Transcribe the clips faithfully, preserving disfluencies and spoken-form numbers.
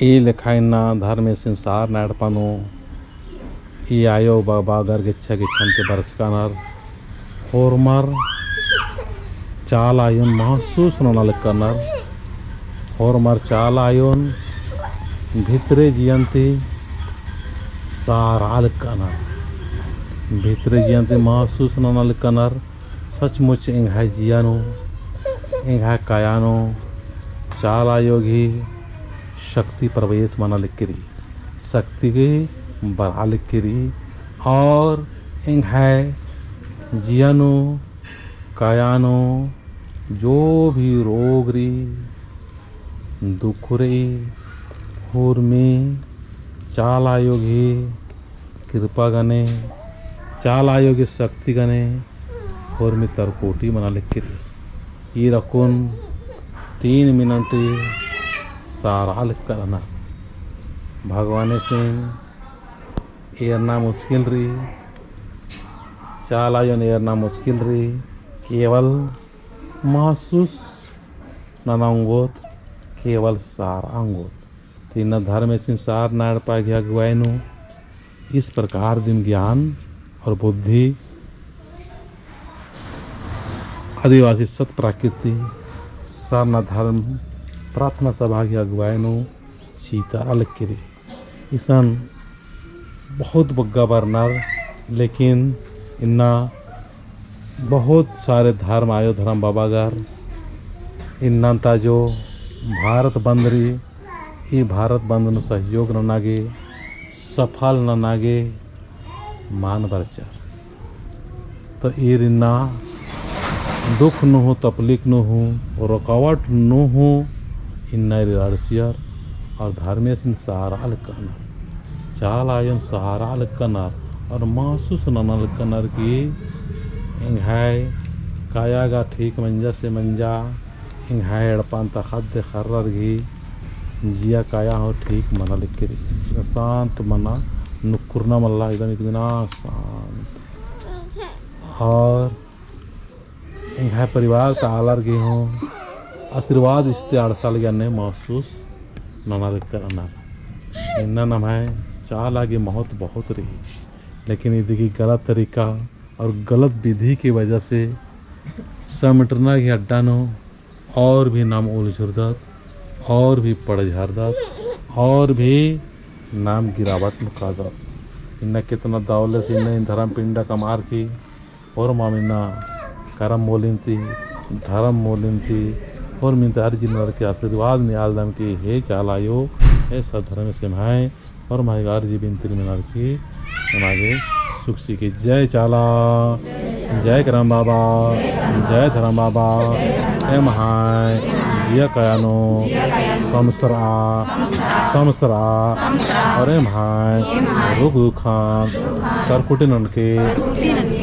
ई लेखा इन्ना धर्मेसिन सारना एड़पा नू ई आयो बाबागर गेच्छा गेच्छा ती बरचकानर। होरमर चाला आयोन महसूस नना लक्कनर। होरमर चाला आयोन भितरे जियन ती सारा लक्कनर। भितरे जियन ती महसूस नना लक्कनर। सचमुच एंग्है जिया नू, एंग्है काया नू चाला आयो गही शक्ति प्रवेश मना लक्की रई, शक्ति गही बरआ लक्की रई। और एंग्है जिया नू, काया नू जो भी रोग रई, दुख रई, होरमी चाला आयो गही कृपा गने, चाला आयो गही शक्ति गने होरमी तरकोटी मना लक्की रई। ईर अक्कुन तीन मिनट सारा लक्कर ना। भगवानेसिन एरना मुश्किल रई, चाला आयोन एरना मुश्किल रई, केवल महसूस नना ओंगोत, केवल सारा ओंगोत। तो इन्ना धर्मेसिन सारना एड़पा गही अगुवाई नू इस प्रकार दिम ज्ञान और बुद्धि आदिवासी सत प्राकृति सरना धर्म प्रार्थना सभा गही अगुवाई नू चितारा लक्की रई। इसन बहुत बग्गे बरनर, लेकिन इन्ना बहुत सारे धर्म आयो धर्म बाबागर इन्ना ता जो भारत बंद रई, ई भारत बंद नू सहयोग नना गे, सफल नना गे मल बरचर। तो ईर इन्ना दुख नू हूँ, तकलीफ नू हूँ, रुकावट नू हूँ, इन्ना ईर अड़सियर और धर्मेसिन सारा लक्कनर, चाला आयोन सारा लक्कनर और महसूस नना लक्कनर कि एंग्है काया गा ठीक मंजा से मंजा, एंग्है एड़पा ता ख़द्द ख़र्रर गही जिया काया हूँ ठीक मना लक्की रई। शांत मना, नुकुरना मल्ला, एकदम इतमिनान शांत। और एंग्है परिवार ता आलर गही हूँ आशीर्वाद इस्ते अड़सा लगी अन्ने महसूस नना लक्कर अनर। इन्ना नम्है चाला गही महत्व बहुत रई, लेकिन इदी गही गलत तरीका और गलत विधि की वजह से समेटना गही अड्डा नू और भी नाम उलझुरदत, और भी पड़झरदत, और भी नाम गिरावत नू कादत। इन्ना केतना दौले से इन्ना धर्म पिंडा कमअर की, होरमाम इन्ना करम मोलिन ती, धर्म मोलिन ती, होरमिन ती अर्जी ननर की आशीर्वाद नेआलदम की हे चाला आयो, हे सत धर्मेस एम्है, होरमाम गे अर्जी बिनती मेनर की एमा गे सुख चिके। जय चाला, जय करम बाबा, जय धर्म बाबा। एम्है जिया काया नू समसरा, समसरा, और एम्है रुख रुखान तरकुटी ननके,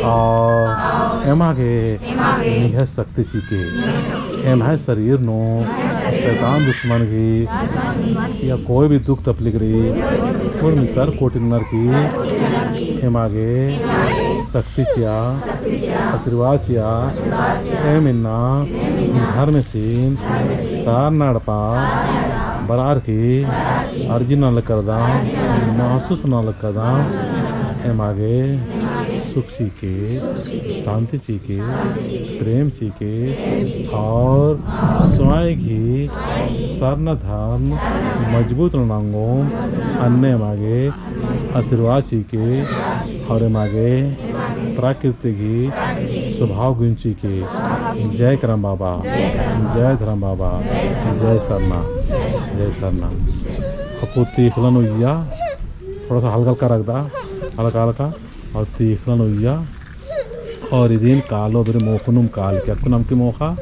और एमा गे निंग्है शक्ति चिके। एम्है शरीर नू शैतान दुश्मन गही या कोई भी दुख तकलीफ रई, होरमी तरकोटी ननर की एमा गे शक्ति चिआ, आशीर्वाद चिआ। एम इन्ना धर्मेसिन सारना एड़पा बरअर की अर्जी नना लक्कदम, महसूस नना लक्कदम, एमा गे सुख चिके, शांति चिके, प्रेम चिके, और स्वयं गही सरना धर्म मजबूत नना ओंगोम, अन्ने एमा गे आशीर्वाद चिके, और एमा गे प्रकृति गही स्वभाव गुन चिके। जय करम बाबा, जय धर्म बाबा, जय सरना, जय सरना। अक्कु तीखलन उइया, थोड़ा सा हल्का हल्का रगदा, हल्का हल्का। और तीखलन उइया, और इदिन कालो बरे मोखनुम कालके, अक्कुन अमके मोखा,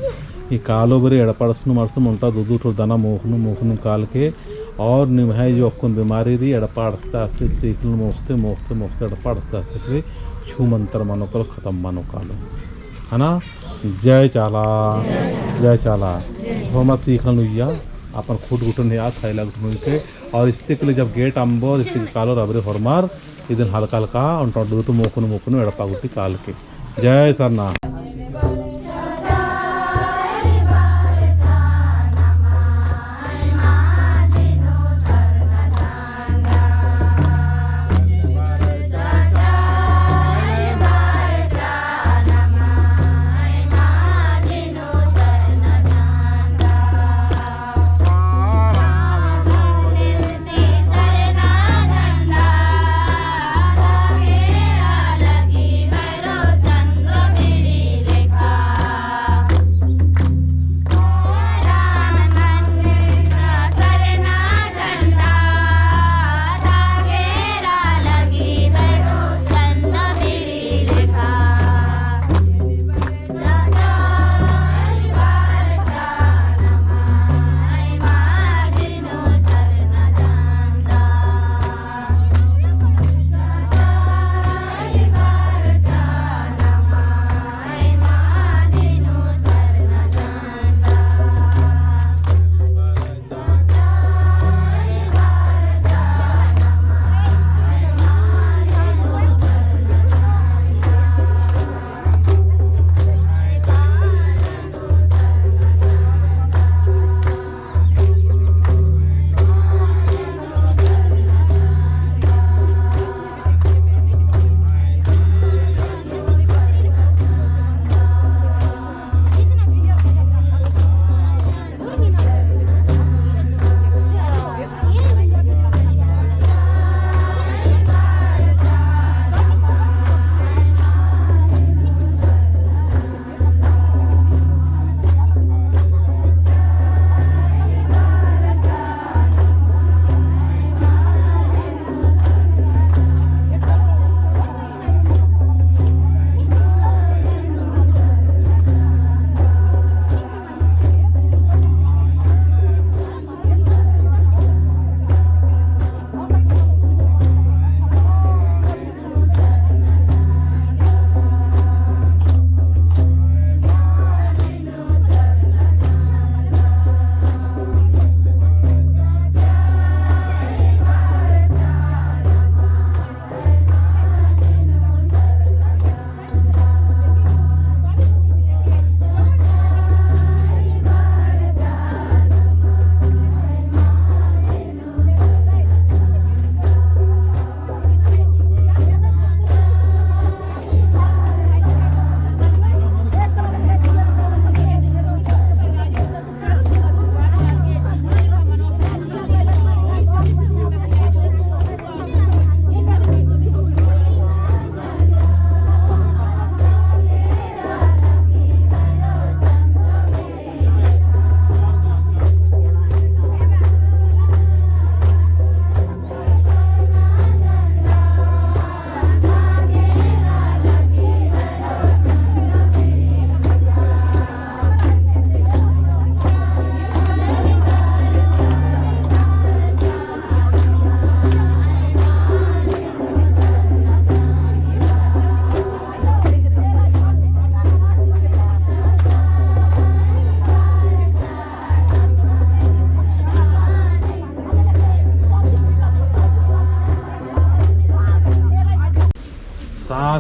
ई कालो बरे एड़पा अंड़सनुम अंड़सनुम ओन्टा दो दो ठो दाना मोखनुम मोखनुम कालके, और निम्है जो अक्कुन बीमारी रई एड़पा अंड़सते अंड़सते तीखलन मोखते मोखते मोखते एड़पा अंड़सते अंड़सते छू मंतर मनो कालो, खतम मनो कालो। है ना? जय चाला, जय चाला। होरमर तीखलन उइया, अपन खुद गुटन या थैला गुटन उइके, और इस्ते के लिए जब गेट अम्बो, इस्ते के कालो रबरे होरमर, इदिन हल्का हल्का, ओन्टा दो ठो मोखनुम मोखनुम एड़पा गुट्ठी कालके। जय सरना।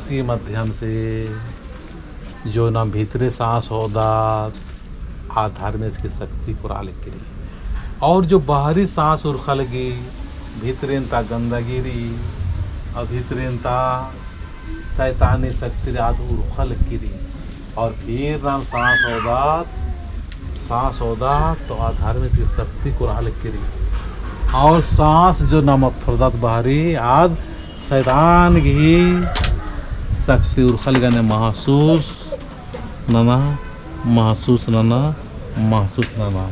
के माध्यम से जो नाम भीतरे साँस होअदत, आ धर्मेस की शक्ति कोरआ लगी रई। और जो बाहरी साँस उरखा लगी, भीतरेन ता गंदगी रई, और भीतरेन ता शैतानी शक्ति रई, आद उरखा लगी रई। और फिर नाम साँस होअदत, साँस होअदत, तो आ धर्मेस की शक्ति कोरआ लगी रई। और साँस जो नाम अथरदत बाहरी, आद शैतान गही शक्ति उरखा लगी रई, महसूस नना, महसूस नना, महसूस नना।